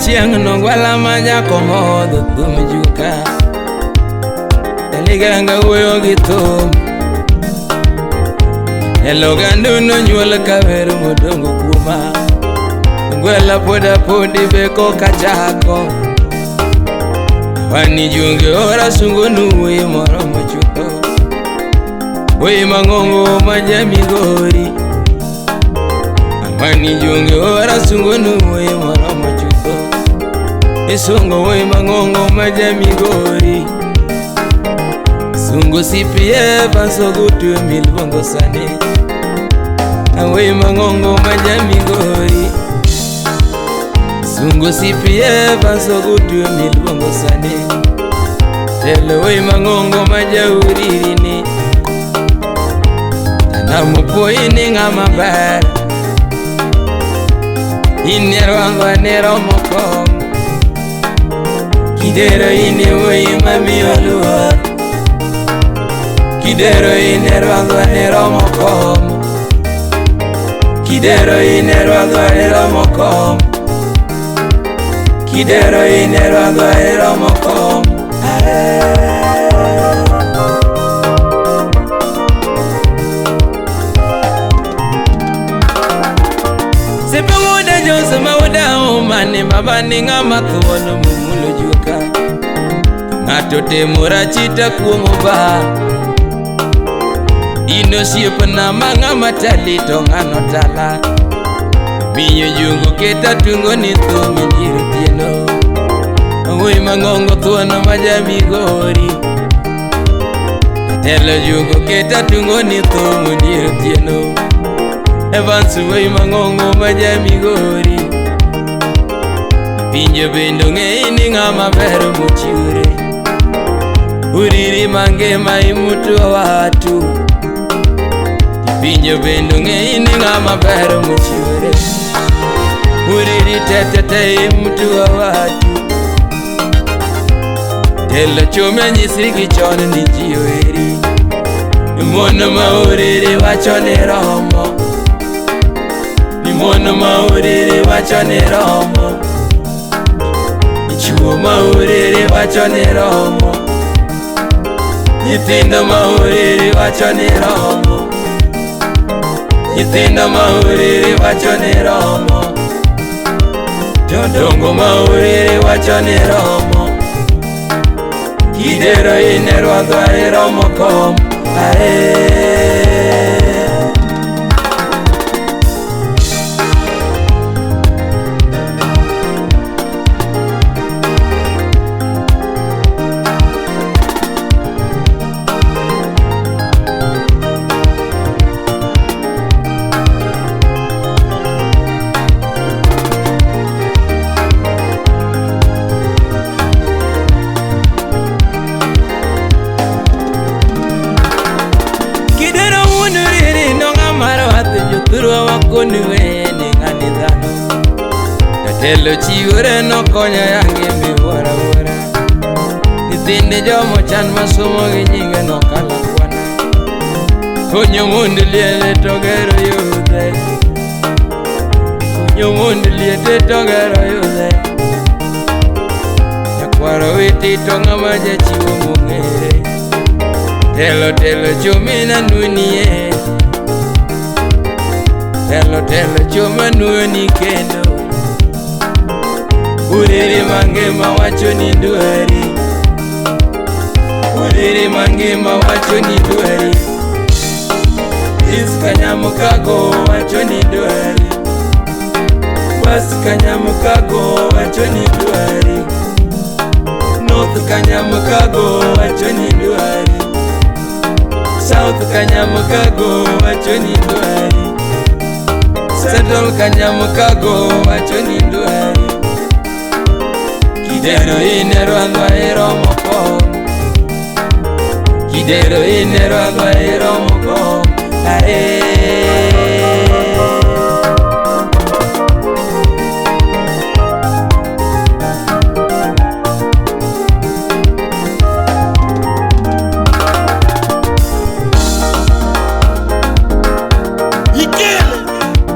Chieng' no gwala ma nyakomodho thum juka. Liganga wuoyo gi thum. Elogandu nonyuol kawer modongo kuoma. Gwela poda podi be koka chako. Wani junge ora sungo nuwe moromo chutho. Wuoyi mang'ongo ma jamigori. Wani junge ora sungo nuwe moromo chutho. Isungo wuoyi mang'ongo ma jamigori. Sungo CPF ansogutu miluongo sani. Wuoyi mang'ongo ma jamigori. Sungo CPF ansogutu miluongo sani. Telo wuoyi mang'ongo ma jauririni. Tanamupuoyi ni ng'ama ber. In e rwangwa ne romo kom. Kidero in e wuoyi mamiyo luor. Kidero in e rwangwa ne romo kom. Kidero in e rwangwa ne romo kom. Kidero in e rwangwa ne romo kom. Sepe wuoda Jose ma wuoda Omane baba ni ng'ama thuon momulo juka. Ng'ato temo rachita kuom oba. In osiepna ma ng'ama tali to ng'ano tala. Miyo jungo keta tungo ni thum e dier otieno. Wuoyi mang'ongo thuon ma jamigori. Jatelo jungo keta tungo ni thum e dier otieno. Evans wuoyi mang'ongo ma jamigori. Pinje bende ong'eyi ni ng'ama ber mochiwore. Uriri mangima imuto watu. Pinje bende ong'eyi ni ng'ama ber mochiwore. Uriri tetete imuto watu. Telo chome nyisri gi chon ni ji oheri. Mon ma uriri wacho ni romo. Ni mon ma uriri wacho ni romo. Chuo ma uriri wacho ni romo. Nyithindo ma uriri wacho ni romo. Nyithindo ma uriri wacho ni romo. Jodongo ma uriri wacho ni romo. Kidero in e rwadhwa iromo kom. Ae. Jatelo chiwore nokonyo yange miwuoro awuora. Nyithinde jomochan masomo gi nyinge nokalo akwana. Konyo mond liele to gero yudhe. Konyo mond liete to gero yudhe. Nyakwar Owiti to ng'ama jachiwo mong'ere. Telo telo chomina nunie. Telo telo choma nuoni kendo. Uriri mangima wacho ni dwari. Uriri mangima wacho ni dwari. Is Kanyamukago wacho ni dwari. West Kanyamukago wacho ni dwari. North Kanyamukago wacho ni dwari. South Kanyamukago wacho ni dwari. Central Kanyamukago wacho ni dwari. Kidero in e rwangwa iromo kom. Kidero in e rwangwa iromo kom. Ae.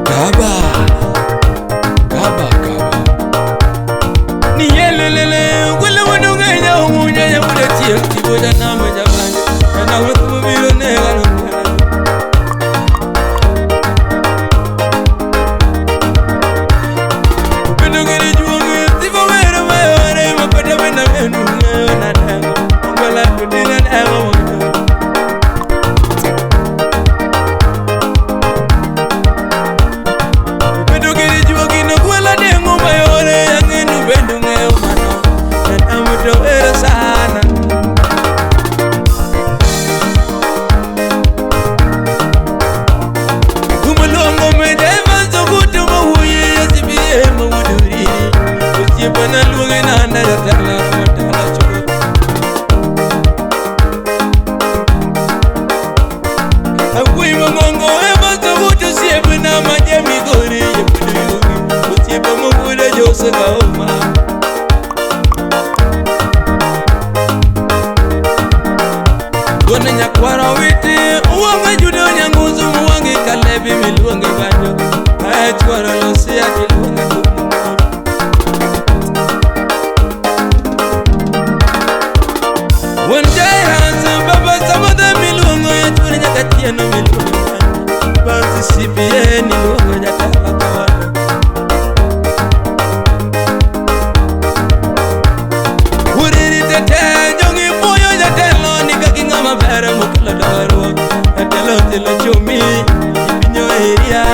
Kaba. Kaba kaba. Loso gauma. Gone nyakwara witi uwange judo nyanguzu muwange kalebi miluonge banjo. Achuara losia kiluonge kumu. Wendera baba samoda miluongo ya chuore nyaka tieno miluongo banjo. Banzi CPA niluongo jatala kawano. Uriri tete jongi puoyo jatelo ni kaki ng'ama ber mokelo dongruok. Jatelo telo chomi ipinyo area.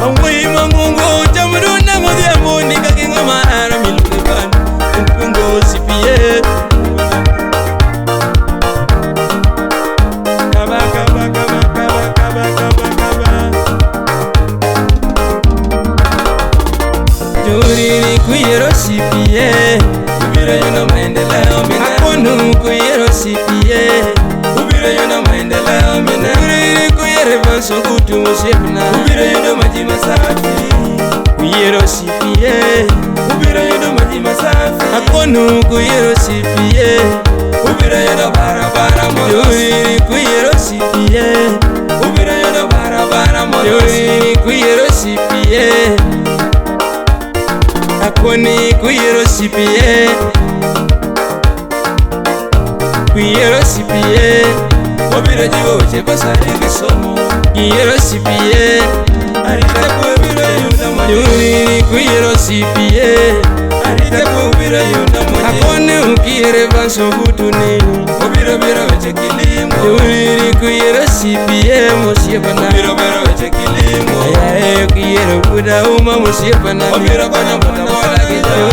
Awuoyi mang'ongo chamru nang'o odhiambo ni kaki ng'ama hero miluongo banjo. Mpungo CPA. Kaba kaba kaba kaba kaba kaba kaba. Juriri kuyiero CPA. Ubiro yudo maendeleo mine. Akonu kuyiero CPA. Ubiro yudo maendeleo mine. Juriri kuyiero Bansogutu osiepna. Ubiro yudo maji masafi. Kuyiero CPA. Ubiro yudo maji masafi. Akonu kuyiero CPA. Ubiro yudo barabara molosi. Juriri kuyiero CPA. Ubiro yudo barabara molosi. Juriri kuyiero CPA. Akoni kuyiero CPA. Kuyiero CPA. Obiro jiwo weche basari gi somo. Kuyiero CPA. Arita kwe biro yudo moji. Juriri kuyiero CPA. Arita kwe biro yudo moji. Akoni ukiere Bansogutu ni. Obiro biro weche kilimo. Juriri kuyiero CPA mosiepna. Obiro biro weche kilimo. Ayae kuyiero buda uma mosiepna. Obiro konyo boda boda gi jo.